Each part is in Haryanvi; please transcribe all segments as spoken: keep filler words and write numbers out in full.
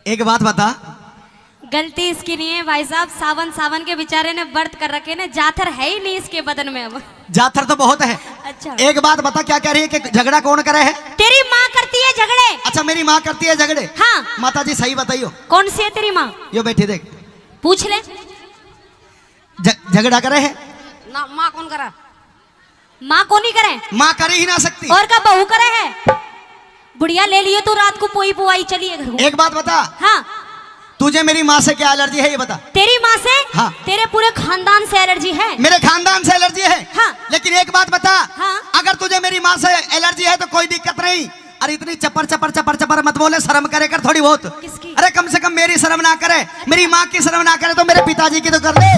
एक बात बता। गलती इसकी नहीं है भाई साहब, सावन, सावन के बेचारे ने व्रत कर रखे ने, जाथर है ही नहीं इसके बदन में अब। जाथर तो बहुत है। अच्छा। एक बात बता, क्या कह रही है कि झगड़ा कौन करे है? तेरी माँ करती है झगड़े। अच्छा, मेरी माँ करती है झगड़े? हाँ। माता जी, सही बताइयो। कौन सी है तेरी माँ? यो बैठी देख। पूछ ले। झ-, झगड़ा करे है? ना, माँ कौन करा? माँ को नहीं करे। माँ कर ही ना सकती। और का बहू करे है? बुढ़िया ले लिए तू, रात को पोई पुआई चलिए घर को। एक बात बता। हाँ। तुझे मेरी माँ से क्या एलर्जी है, ये बता। तेरी माँ से? हाँ। तेरे पूरे खानदान से एलर्जी है। मेरे खानदान से एलर्जी है? हाँ। लेकिन एक बात बता। हाँ। अगर तुझे मेरी माँ से एलर्जी है तो कोई दिक्कत नहीं। अरे, इतनी चपर चपर चपर चपर मत बोले, शर्म करे कर थोड़ी बहुत। किसकी? अरे, कम से कम मेरी शर्म ना करे, मेरी माँ की शर्म ना करे तो मेरे पिताजी की तो कर ले।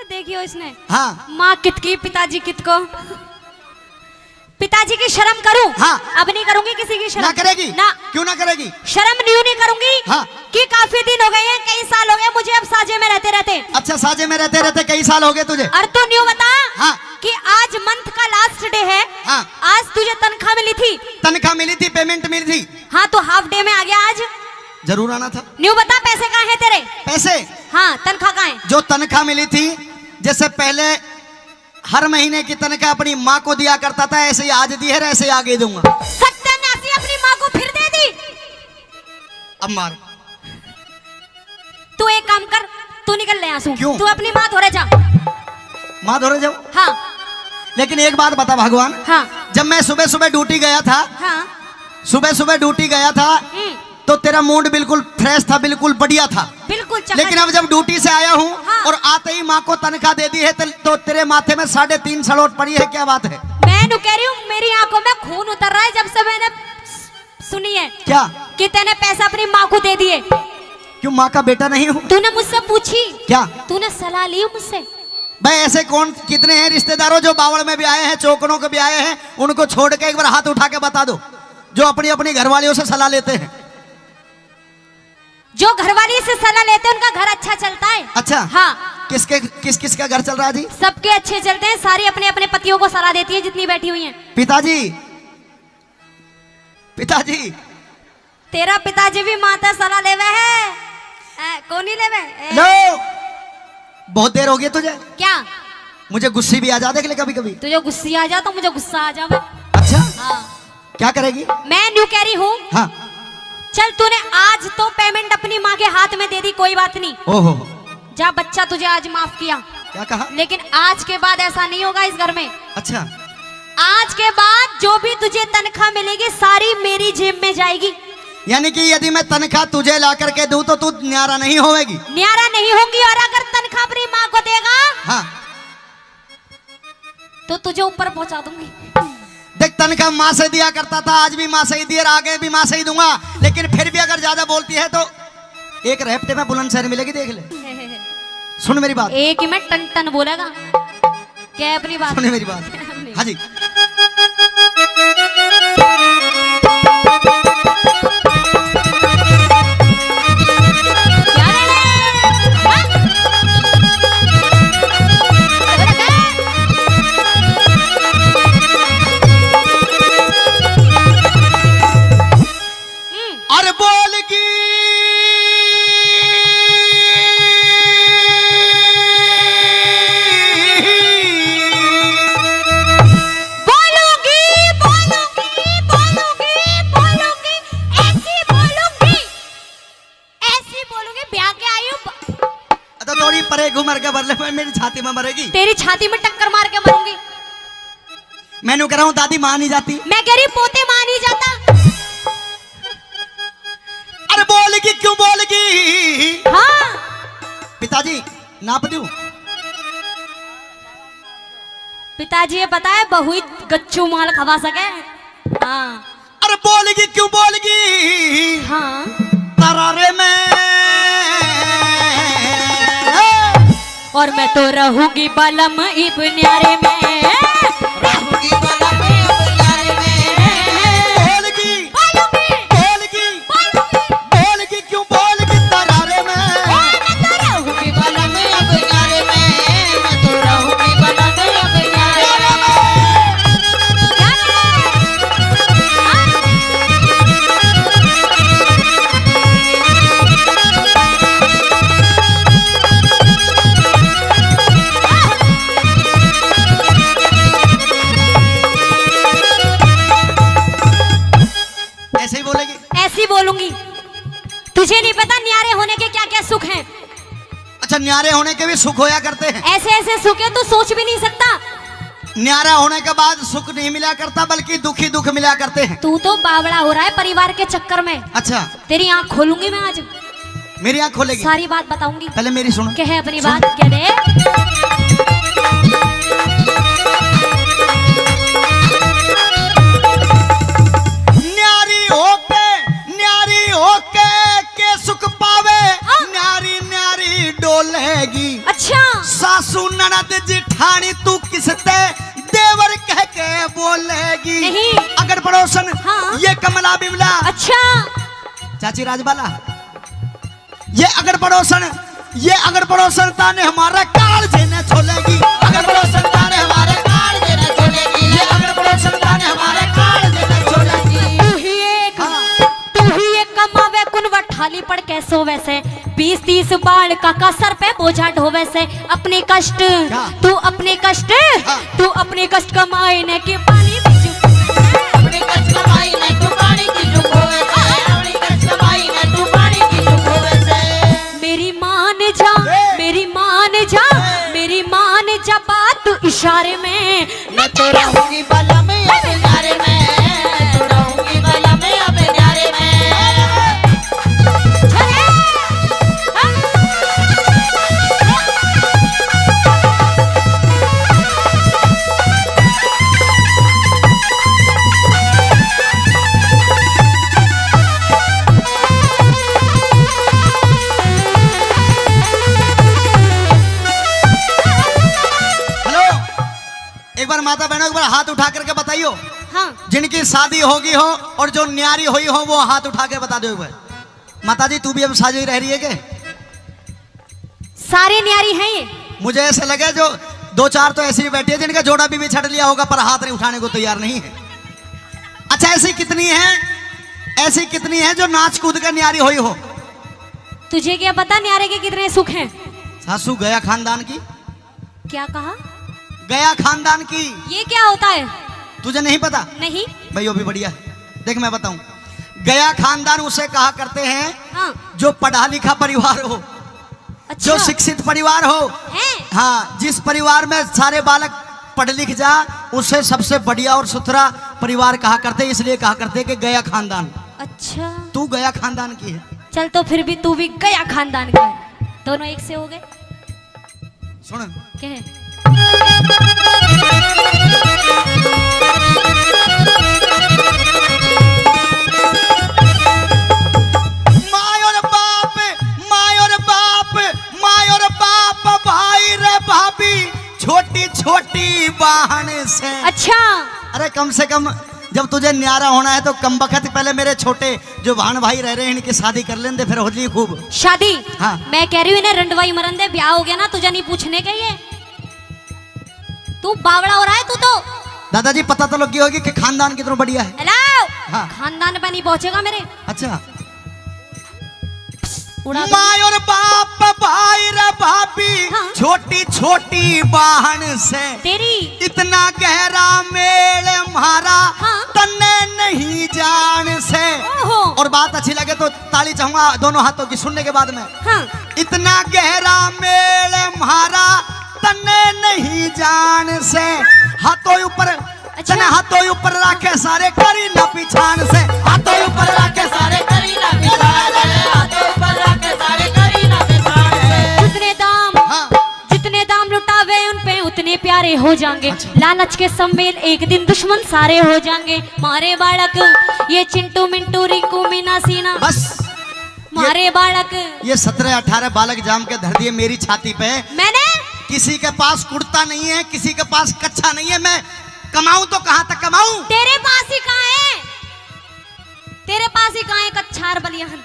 ए, देखियो इसने। हाँ। माँ कित की, पिताजी कित को। पिताजी की शर्म करूं? हाँ। अब नहीं करूंगी किसी की शर्म। ना करेगी? ना। क्यों ना करेगी? शर्म न्यू नहीं करूंगी। हाँ। कि काफी दिन हो गए हैं, कई साल हो गए मुझे अब साजे में रहते रहते। अच्छा, साजे में रहते रहते कई साल हो गए तुझे? और तू न्यू बता। हाँ। कि आज मंथ का लास्ट डे है। हाँ। आज तुझे तनख्वाह मिली थी? तनख्वाह मिली थी, पेमेंट मिली थी। हाँ, तो हाफ डे में आ गया आज। जरूर आना था। न्यू बता, पैसे कहाँ हैं तेरे? पैसे? हाँ, तनख्वाह कहाँ है? जो तनख्वाह मिली थी, जैसे पहले हर महीने की तनख्वाह अपनी माँ को दिया करता था, ऐसे ही आज दी है, ऐसे ही आगे दूंगा। सत्यानाशी, अपनी माँ को फिर दे दी। अब मार। तू एक काम कर, तू निकल ले यहाँ से। क्यों? तू अपनी माँ धोरे जा। माँ धोरे जाऊं? हाँ। लेकिन एक बात बता भगवान। हाँ। जब मैं सुबह सुबह ड्यूटी गया था, हाँ। सुबह सुबह ड्यूटी गया था, हम्म। तो तेरा मूड बिल्कुल फ्रेश था, बिल्कुल बढ़िया था। बिल्कुल चकाचक। लेकिन अब जब ड्यूटी से आया हूँ, हाँ। और आते ही माँ को तनख्वाह दे दी है, तो, तो तेरे माथे में साढ़े तीन सलोट पड़ी है, क्या बात है? मैं नु कह रही हूँ, मेरी आंखों में खून उतर रहा है जब से मैंने सुनी है। क्या? कि तूने पैसा अपनी माँ को दे दिए। क्यों, माँ का बेटा नहीं हूँ? तूने मुझसे पूछी? क्या? तूने सलाह ली मुझसे? भाई, ऐसे कौन, कितने हैं रिश्तेदारों जो बावड़ में भी आए हैं, चौकड़ों के भी आए हैं, उनको छोड़ के एक बार हाथ उठा के बता दो, जो अपनी अपनी घरवालियों से सलाह लेते हैं। जो घरवाली से सलाह लेते हैं, उनका घर अच्छा चलता है। अच्छा। हाँ। किसके, किस किस का घर चल रहा है जी? सबके अच्छे चलते हैं, सारी अपने अपने पतियों को सलाह देती है जितनी बैठी हुई हैं। पिताजी, पिताजी। तेरा पिताजी भी माँ ते सलाह लेवे है। ए, कोनी लेवे? ए। लो, बहुत देर हो गई तुझे। क्या? मुझे गुस्से भी आ जाते हैं कभी कभी। तुझे गुस्से आ जा तो मुझे गुस्सा आ जावे। अच्छा। हाँ। क्या करेगी? मैं न्यू कह रही हूँ। हाँ। चल, तूने आज तो पेमेंट अपनी माँ के हाथ में दे दी, कोई बात नहीं। ओहो। जा, बच्चा तुझे आज माफ किया। क्या कहा? लेकिन आज के बाद ऐसा नहीं होगा इस घर में। अच्छा। आज के बाद जो भी तुझे तनख्वाह मिलेगी, सारी मेरी जेब में जाएगी। यानी कि यदि मैं तनख्वाह तुझे ला करके दूं तो तू न्यारा नहीं होवेगी? न्यारा नहीं होंगी। और अगर तनख्वाह अपनी माँ को देगा, हाँ। तो तुझे ऊपर पहुंचा दूंगी। देख, तनख्वाह माँ से दिया करता था, आज भी माँ से ही दिया और आगे भी माँ से ही दूंगा, लेकिन फिर भी अगर ज्यादा बोलती है तो एक रेपटे में बुलंदशहर मिलेगी, देख ले। सुन मेरी बात। एक ही में टन टन बोलेगा। क्या अपनी बात? सुन मेरी बात। अपनी। हाँ जी। अरे बोल की। बोलूंगी, बोलूंगी, बोलूंगी, बोलूंगी, ऐसी बोलूंगी, ऐसी बोलूंगी, ब्याह के आई हूँ ब- अरे थोड़ी परे घूम के मर ले, मेरी छाती में मरेगी। तेरी छाती में टक्कर मार के मरूंगी। मैं न्यू कह रहा हूँ, दादी मान ही जाती। मैं कह रही, पोते मान ही जाता। अरे बोल की, क्यों बोल की? हाँ। पिताजी, नाप दूं? पिताजी, ये पता है, बहू ही गच्चू माल खवा सके। हाँ। अरे बोल की, क्यों बोल की? हाँ। तरारे में। और मैं तो रहूंगी बलम इब न्यारे में। रहूंगी बलम इब न्यारे में। बोल की। बोलूंगी। बोल की। बोलूंगी। बोल की। क्यों बोल के तरारे में? ए, मैं तो रहूंगी बलम अब न्यारे में, मैं तो रहूंगी बलम अब न्यारे में। क्या रे? हाँ? न्यारे होने के भी सुख होया करते हैं। ऐसे ऐसे सुख है, तू सोच भी नहीं सकता। न्यारा होने के बाद सुख नहीं मिला करता, बल्कि दुख ही दुख मिला करते हैं। तू तो बावड़ा हो रहा है परिवार के चक्कर में। अच्छा। तेरी आंख खोलूंगी मैं आज। मेरी आंख खोलेगी? सारी बात बताऊंगी। पहले मेरी सुनो। कह अपनी सुन। बात, कह दे। न्यारी होके, न्यारी होके के सुख पावे, हाँ। न्यारी न्यारी डोलेगी। अच्छा। सासू ननद जिठानी तू किसते देवर कह के बोलेगी। नहीं। अगड़ पड़ोसन, हाँ। ये कमला बिमला। अच्छा। चाची राजबाला, ये अगड़ पड़ोसन, ये अगड़ पड़ोसन ताने हमारे कालजे ने छोलेगी। अगड़ पड़ोसन ताने हमारे कालजे ने छोलेगी। ये अगड़ पड़ोसन ताने हमारे कालजे ने छोलेगी। तू ही एक, हाँ। तू ही एक कमावे कुन वठाली पड़ के सोवे से। बीस तीस बाल काका सर पे बोझा ढोवे से। अपने कष्ट, क्या? तू अपने कष्ट, हाँ। तू अपने कष्ट कमाए ने के पानी भी चुकावे से। अपने कष्ट कमाई ने तू पानी की चुकावे से। अपने कष्ट कमाई ने तू पानी की चुकावे से। मेरी मान जा, ए। मेरी मान जा, ए। मेरी मान जा बात तू इशारे में। मैं तो रहूंगी बला में अब न्यारे में, मैं तो रहूंगी बला में अब न्यारे में। हेलो, एक बार माता बहनों, एक बार हाथ उठा करके बताइयो। हाँ। जिनकी शादी होगी हो और जो न्यारी हुई हो, वो हाथ उठा के बता दो एक बार। माता जी, तू भी अब शादी रह रही है के? सारे न्यारी हैं ये। मुझे ऐसे लगे जो दो चार तो ऐसी भी बैठी है जिनका जोड़ा भी, भी छट लिया होगा, पर हाथ नहीं उठाने को तैयार नहीं है। अच्छा, ऐसी कितनी है, ऐसी कितनी है जो नाच कूद कर न्यारी हुई हो? तुझे क्या पता न्यारे के कितने सुख हैं? सासू गया खानदान की। क्या कहा? गया खानदान की। ये क्या होता है? तुझे नहीं पता? नहीं। भाई, वो भी बढ़िया है। देख, मैं बताऊं, गया खानदान उसे कहा करते हैं, हाँ। जो पढ़ा लिखा परिवार हो, अच्छा। जो शिक्षित परिवार हो। हैं? हाँ, जिस परिवार में सारे बालक पढ़ लिख जा, उसे सबसे बढ़िया और सुथरा परिवार कहा करते, इसलिए कहा करते कि गया खानदान। अच्छा। तू गया खानदान की है। चल, तो फिर भी तू भी गया खानदान का है। दोनों एक से हो गए। सुन। कह। माय और बाप, माय और बाप, माय और बाप, भाई रे भाभी, छोटी छोटी बहन से। अच्छा। अरे, कम से कम जब तुझे न्यारा होना है तो कम बखत पहले मेरे छोटे जो भाण भाई रह रहे हैं, इनकी शादी कर लेंदे, फिर हो जाइए खूब। शादी? हाँ। मैं कह रही हूँ, इन्हें रंडवाई मरन दे, ब्याह हो गया ना, तुझे नहीं पूछने के ये। तू बावड़ा हो रहा है तू तो। दादाजी, पता तो लग गई होगी कि खानदान कितना बढ़िया है। हेलो। हाँ। खानदान पे नहीं पहुंचेगा मेरे। अच्छा। उड़ा दो। माय और बाप, भाई रे भाभी, हाँ। छोटी छोटी बहन से। तेरी। इतना गहरा मेल म्हारा, हाँ। तन्ने नहीं जान से। ओहो। और बात अच्छी लगे तो ताली चाहूंगा दोनों हाथों की सुनने के बाद में। हाँ। इतना गहरा मेल म्हारा तन्ने नहीं जान से। हाथों ऊपर, अच्छा। तन्ने हाथों ऊपर रखे सारे करी ना पिछाण से। हाथों ऊपर रखे सारे करी ना पिछाण से। हाथों ऊपर रखे सारे करी ना पिछाण से। जितने दाम, हाँ। जितने दाम लुटावे उन पे उतने प्यारे हो जाएंगे। अच्छा। लालच के सम्मेल एक दिन दुश्मन सारे हो जाएंगे। मारे बालक ये चिंटू मिंटू रिंकू मीना सीना। बस। मारे ये, बालक। ये सत्रह अठारह बालक जाम के धर दिए मेरी छाती पे। मैंने? किसी के पास कुर्ता नहीं है, किसी के पास कच्छा नहीं है, मैं कमाऊं तो कहाँ तक कमाऊं? तेरे पास ही कहाँ है? तेरे पास ही कहाँ है कच्छा और बलियान?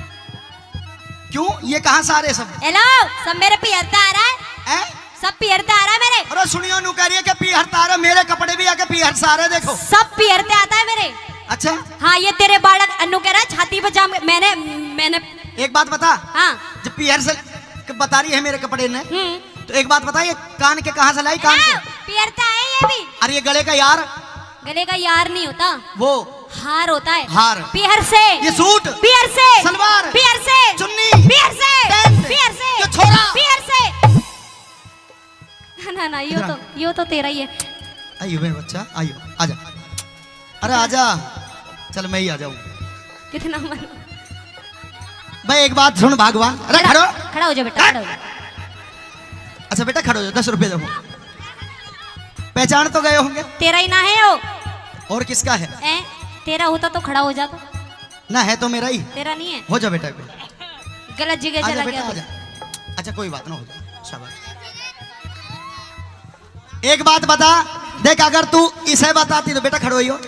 क्यों, ये कहाँ से आ रहे सब? हेलो, सब मेरे पीहर ते आ रहा है। हैं? सब पीहर ते आ रहा है मेरे। अरे सुनियो, नू कह रही है कि पीहर ते आ रहा है, मेरे कपड़े भी आके पीहर से आ रहे, देखो। सब पीहर ते आता है मेरे। अच्छा। हाँ, ये तेरे बालक अन्नू कह रहा है, छाती पे जाम, मैंने, मैंने एक बात बता। हाँ। जब पीहर से क-, बता रही है मेरे कपड़े ने, हम्म। तो एक बात बता, ये कान के कहाँ से लाई, कान के? हाँ, पीहर ते आए ये भी। अरे ये गले का यार? गले का यार नहीं होता। वो? हार होता है। हार। पीहर से। ये सूट? पीहर से। सलवार? पीहर से। चुन्नी? पीहर से। पैंट? पीहर से। ये छोरा? पीहर से। ना ना, यो इधर आ। तो, यो तो तेरा ही है। आइयो मेरा बच्चा, आइयो, आजा। अरे आजा। चल, मैं ही आ जाऊं। कितना मन। भाई, एक बात सुन भगवान। अरे खड़ा, खड़ो। खड़ा हो जा बेटा, खड़ा हो जा। अच्छा बेटा, खड़ो हो जा, दस रुपए दो। पहचान तो गए होंगे। तेरा ही ना है वो। और किसका है? ए, तेरा होता तो खड़ा हो जाता। ना, है तो मेरा ही। तेरा नहीं है। हो जा बेटा, एक बार। गलत जगह आजा चला बेटा, गया तू। आजा। अच्छा, कोई बात ना, हो जा, शाबाश। एक बात बता, देख, अगर तू इसे बताती तो, बेटा खड़ो ही हो,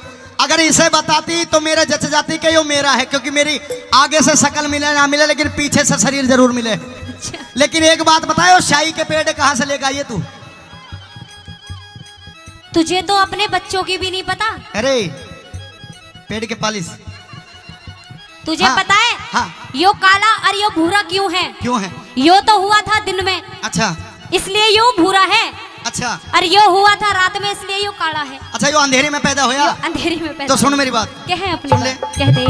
अगर इसे बताती तो मेरे जच जाती कि यो मेरा है, क्योंकि मेरी आगे से शकल मिले ना मिले, लेकिन पीछे से शरीर जरूर मिले। अच्छा। लेकिन एक बात बताओ, शाही के पेड़ कहाँ से लेकर आई है तू? तुझे तो अपने बच्चों की भी नहीं पता। अरे, पेड़ के पालिश। तुझे हाँ, पता है, हाँ। यो काला और यो भूरा क्यों है? क्यों है? यो तो हुआ था दिन में, अच्छा। इसलिए यो भूरा है। अच्छा। और यो हुआ था रात में, इसलिए यो काला है। अच्छा, यो अंधेरे में पैदा होया? यो अंधेरे में पैदा तो सुन होया। मेरी बात। कह अपनी सुन ले। बात, कह दे।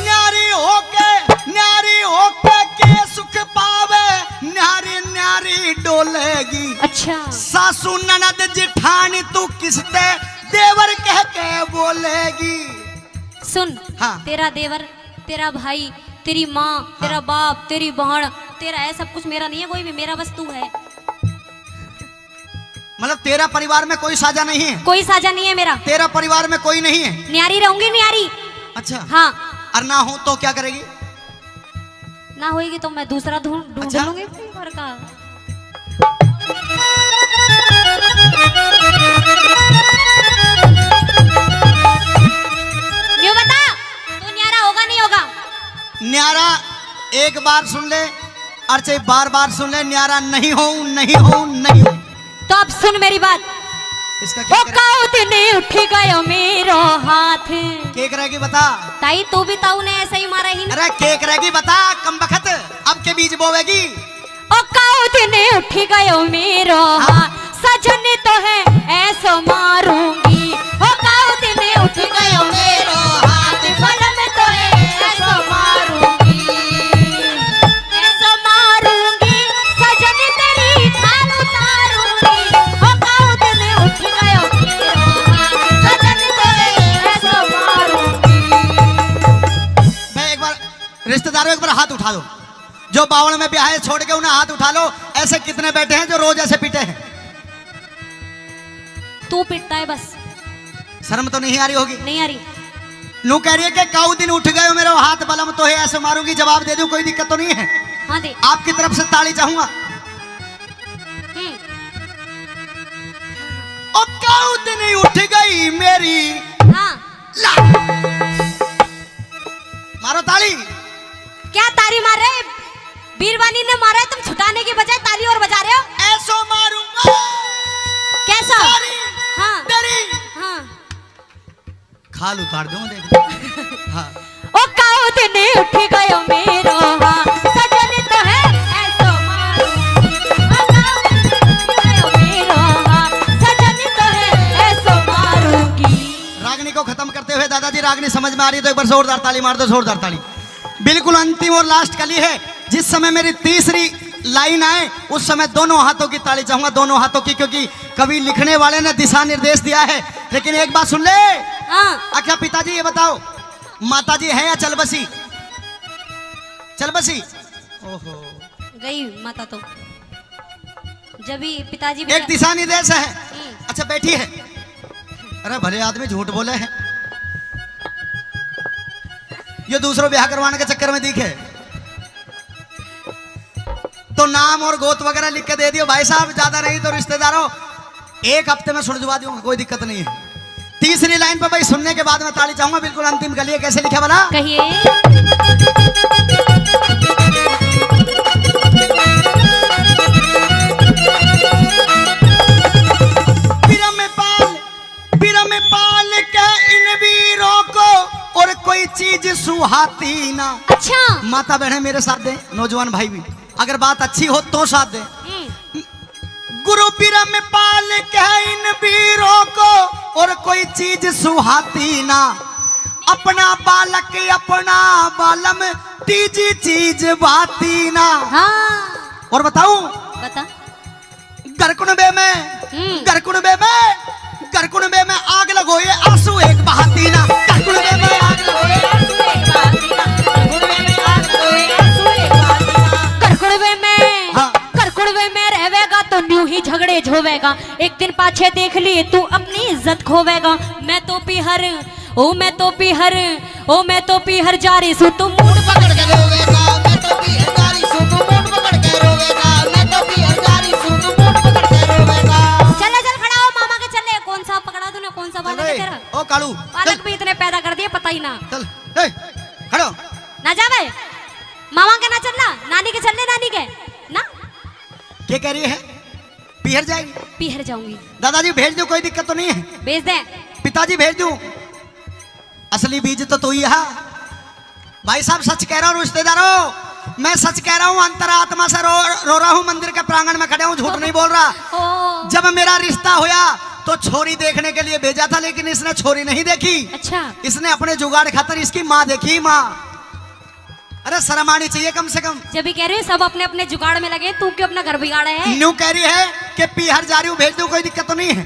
न्यारी होके, न्यारी होके के सुख पावे, न्यारी न्यारी डोलेगी। अच्छा। सासू ननद जिठानी तू किसते देवर कह के बोलेगी। सुन, हाँ। तेरा देवर, तेरा भाई, तेरी माँ, हाँ। तेरा बाप, तेरी बहन, तेरा है सब कुछ, मेरा नहीं है कोई भी, मेरा बस तू है। मतलब तेरा परिवार में कोई साझा नहीं है? कोई साझा नहीं है मेरा। तेरा परिवार में कोई नहीं है? न्यारी रहूंगी, न्यारी। अच्छा। हाँ। और ना हो तो क्या करेगी? ना होएगी तो मैं दूसरा ढूंढ, ढूंढ अच्छा। लूंगी अपने घर का। न्यू बता, तू न्यारा होगा, नहीं होगा? न्यारा एक बार सुन ले, और चाहे बार बार सुन ले, न्यारा नहीं हो, नहीं हो, नहीं हो। तो अब सुन मेरी बात। इसका क्या ओ करे? काऊ दिन उठ गयो मेरो हाथ। के करेगी बता? ताई, तू भी ताऊ ने ऐसे ही मारा ही ना। अरे के करेगी बता, कम बखत, अब के बीज बोवेगी? ओ काऊ दिन उठ गयो मेरो हाँ। हाथ, सजन तो है ऐसो मारूंगी। ओ काऊ दिन उठ गयो मेरो हाथ, बलम तो है ऐसो मारूंगी। ऐसो मारूंगी, सजन तेरी खाल उतारूंगी। ओ काऊ दिन उठ गयो मेरो हाथ, सजन तेरे ऐसो मारूंगी। मैं एक बार, रिश्तेदारों, एक बार हाथ उठा दो। जो बावल में ब्याह है, छोड़ के उन्हें हाथ उठा लो। ऐसे कितने बैठे हैं जो रोज ऐसे पीटे हैं? तू पिटता है बस। शर्म तो नहीं आ रही होगी? नहीं आ रही। नू कह रही है कि काऊ दिन उठ गयो मेरो हाथ, बलम तो है ऐसे मारूंगी, जवाब दे दूं, कोई दिक्कत तो नहीं है? हाँ दे। आपकी तरफ से ताली चाहूंगा। हम्म। ओ काऊ दिन उठ गई मेरी। हाँ। ला। मारो ताली। क्या ताली मार रहे? बीरबानी ने मारा है, तुम छुटाने की बजाय ताली और बजा रहे हो। ऐसो मारूंगा। कैसा? सारी हाँ। तेरी हाँ। खाल उतार दूं, देख। हाँ। ओ काऊ दिन उठ गयो मेरो हाँ, सजन तो है ऐसो मारूंगी। ओ काऊ दिन उठ गयो मेरो हाँ, सजन तो है ऐसो मारूंगी। रागनी को खत्म करते हुए दादाजी, रागनी समझ में आ रही तो एक बार जोरदार ताली मार दो, जोरदार ताली। बिल्कुल अंतिम और लास्ट कली है। जिस समय मेरी तीसरी लाइन आए, उस समय दोनों हाथों की ताली चाहूंगा, दोनों हाथों की, क्योंकि कवि लिखने वाले ने दिशा निर्देश दिया है। लेकिन एक बात सुन ले। हाँ। अच्छा पिताजी, ये बताओ, माता जी है या चल बसी? चल बसी। ओहो। गई माता तो। जब ही पिताजी भी एक दिशा निर्देश है। हम्म। अच्छा, बैठी है। अरे, भले आदमी झूठ बोले है। ये दूसरो ब्याह करवाने के चक्कर में दिखे। तो नाम और गोत वगैरह लिख के दे दियो भाई साहब, ज्यादा नहीं तो रिश्तेदारों, एक हफ्ते में सुलझवा दूंगा, कोई दिक्कत नहीं है। तीसरी लाइन पर भाई सुनने के बाद मैं ताली चाहूंगा। बिल्कुल अंतिम कली है, कैसे लिखा भला? कहिए। बिरमपाल, बिरमपाल के इन वीरों को और कोई चीज सुहाती ना। अच्छा। माता बहनें मेरे साथ दें, नौजवान भाई भी, अगर बात अच्छी हो तो साथ दें। हम्म। गुरु बिरमपाल के इन वीरों को और कोई चीज सुहाती ना। अपना बालक, अपना बालम, तीजी चीज बाती ना। हाँ। और बताऊं? बता। घर कुणबे में, हम्म। घर कुणबे में, घर कुणबे में आग लगोए, आंसू एक बहाती ना। घर कुणबे में आग लगोए, आंसू एक बहाती ना। घर कुणबे में आग लगोए, आंसू एक बहाती ना। घर कुणबे में, हाँ। घर कुणबे में रहवेगा तो न्यू ही झगड़े झोवेगा। एक दिन पाछे देख लिए तू अपनी इज्जत खोवेगा। मैं तो पीहर, ओ मैं तो पीहर, ओ मैं तो पीहर जा रही सूं, तू मूड पकड़ के रोवेगा। मैं तो पीहर जा रही सूं, तू मूड पकड़ के रोवेगा। मैं तो पीहर जा रही सूं, तू मूड पकड़ के रोवेगा। चले चल, खड़ा हो, मामा के चले। कौन सा पकड़ा तूने, कौन सा बालक है तेरा? ओ कालू, पालक चल। भी इतने पैदा कर दिए, पता ही ना। चल, ए, खड़ो। ना जावे, मामा के ना चलना, नानी के चलने, नानी के ना। क्या कह रही है? पीहर जाएगी? पीहर जाऊंगी। दादाजी भेज दूं, कोई दिक्कत तो नहीं है? भेज दे। पिताजी भेज दूं? असली बीज तो तू ही है। भाई साहब, सच कह रहा हूँ रिश्तेदारों, मैं सच कह रहा हूँ, अंतरात्मा से रो, रो रहा हूँ, मंदिर के प्रांगण में खड़ा हूँ, झूठ नहीं बोल रहा। ओ। जब मेरा रिश्ता होया तो छोरी देखने के लिए भेजा था, लेकिन इसने छोरी नहीं देखी। अच्छा। इसने अपने जुगाड़ खातर इसकी माँ देखी, माँ। अरे शर्म आनी चाहिए कम से कम। जब भी कह रहे हो सब अपने अपने जुगाड़ में लगे, तू क्यों अपना घर बिगाड़ा है? न्यू कह रही है कि पीहर जा रही हूँ, भेज दूँ, कोई दिक्कत तो नहीं है।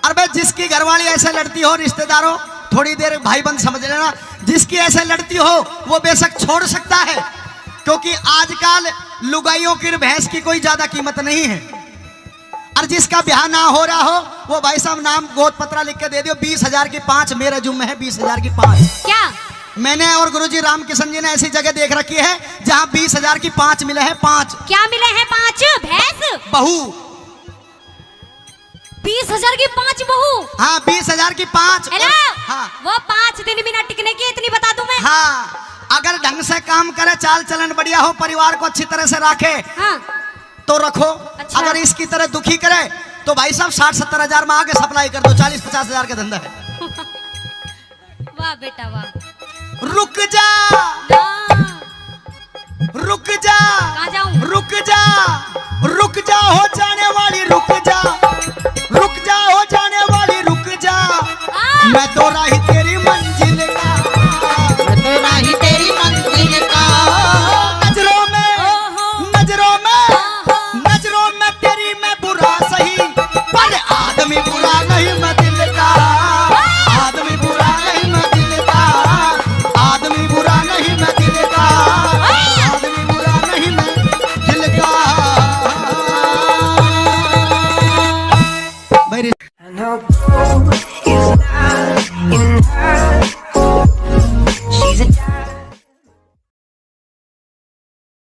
अरे भाई, जिसकी घरवाली ऐसे लड़ती हो, रिश्तेदारों, थोड़ी देर भाईबंद समझ लेना, जिसकी ऐसे लड़ती हो वो बेशक छोड़ सकता है, क्योंकि आजकल लुगाइयों की भैंस की कोई ज्यादा कीमत नहीं है। और जिसका ब्याह ना हो रहा हो, वो भाई साहब नाम गोद पत्रा लिख के दे दियो, बीस हजार की पाँच मेरे जुम्मे है, बीस हजार की पाँच। क्या? मैंने और गुरुजी रामकिशन जी ने ऐसी जगह देख रखी है जहाँ बीस हजार की पाँच मिले हैं, पाँच। क्या मिले हैं पाँच? भैंस? बहू। बीस हजार की पाँच बहू? हाँ, बीस हजार की पाँच। हेलो? हाँ। वो पाँच दिन भी ना टिकने की, इतनी बता दूं मैं। हाँ, अगर ढंग से काम करे, चाल चलन बढ़िया हो, परिवार को अच्छी तरह से रखे, हाँ। तो रखो। अच्छा। अगर इसकी तरह दुखी करे तो भाई साहब, साठ सत्तर हजार में आगे सप्लाई कर दो, चालीस पचास हजार का धंधा है। वाह बेटा वाह। रुक जा। ना। रुक जा। कहाँ जाऊँ? रुक जा। रुक जा, हो जाने वाली, रुक जा। रुक जा, हो जाने वाली, रुक जा। आ। मैं तो राही तेरी मंजिल का। मैं तो राही तेरी मंजिल का। नजरों में, ओहो। नजरों में, ओहो। नजरों में तेरी मैं बुरा सही, पर आदमी बुरा नहीं मैं दिल का। आदमी बुरा नहीं मैं दिल का। आदमी बुरा नहीं मैं दिल का। आदमी बुरा नहीं मैं दिल का। भाई रे।